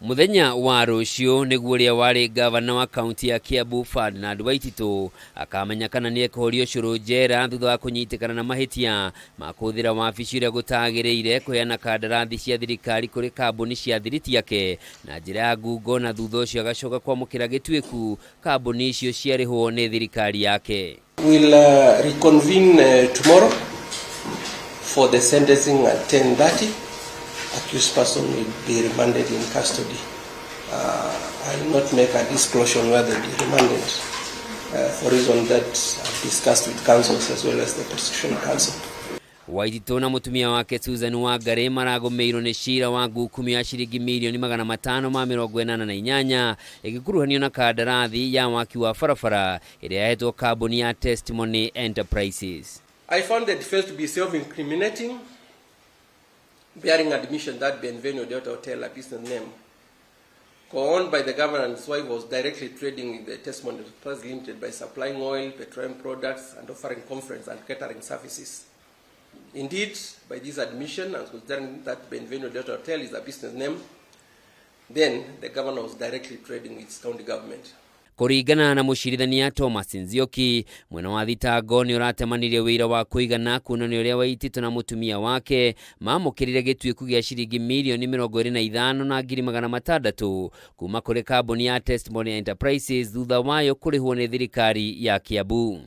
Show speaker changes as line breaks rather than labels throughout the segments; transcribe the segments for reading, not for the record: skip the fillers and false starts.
Mũthenya wa rũciũ nĩguo ũrĩa warĩ ngavana wa kaunti ya Kiambu Ferdinand Waititu akamenya kana nĩ ekũhorio cũrũ njera thutha wa kũnyitĩkana na mahĩtia ma kũhũthĩra wabici ũrĩa gũtagĩrĩire kũheana kandarathi cia thirikari kũrĩ kambuni cia thiriti yake na njĩra ya ngungo na thutha ũcio agacoka kwamũkĩra gĩtuĩku kambuni icio ciarĩhwo nĩ thirikari yake.
We'll reconvene tomorrow for the sentencing at 10:30. Accused person will be remanded in custody. I will not make a disclosure on where they'll be remanded for reasons that I've discussed with counsels as well as the prosecution counsel.
Waititũ na mũtumia wake Susan Wangari maragũmĩirwo nĩ cira wa ngukumio ya ciringi mirioni 588 ĩgĩkuruhanio na kandarathi ya waki wa barabara ĩrĩa yahetwo kambuni ya Testimony Enterprises.
I found the defense to be self-incriminating, bearing admission that Benvenue Delta Hotel, a business name, co-owned by the governor and his wife, was directly trading with the Testimony Enterprise Limited by supplying oil, petroleum products, and offering conference and catering services. Indeed, by this admission, and considering that Benvenue Delta Hotel is a business name, then the governor was directly trading with county government.
Kũringana na mũcirithania Thomas Nzioki, mwena wa thitango nĩ ũratemanirie wĩira wa kũigana kuonania ũrĩa Waititũ na mũtumia wake mamũkĩrire gĩtuĩku gĩa ciringi mirioni 25,600 kuma kũrĩ kambuni ya Testimony Enterprises thutha wayo kũrĩhwo nĩ thirikari ya Kiambu.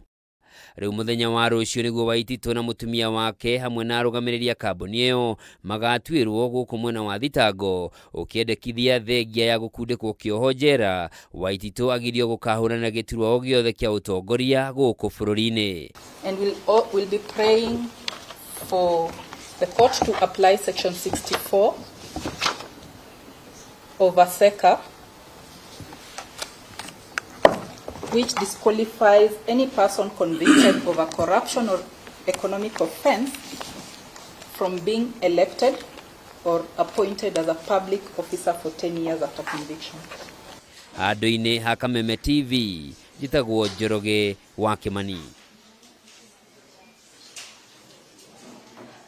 Rĩu mũthenya wa rũciũ nĩguo Waititũ na mũtumia wake hamwe na arũgamĩrĩri a kambuni ĩyo magatuĩrwo gũkũ mwena wa thitango ũkĩendekithia thengia ya gũkundĩkwo kĩoho njera Waititũ agirio gũkahũrana gĩturwa o gĩothe kĩa ũtongoria gũkũ bũrũri-inĩ.
And we'll be praying for the court to apply section 64 of ASECA, which disqualifies any person convicted of a corruption or economic offense from being elected or appointed as a public officer for 10 years after conviction.
Handũ-inĩ ha Kameme TV, njĩtagwo Njoroge wa Kĩmani.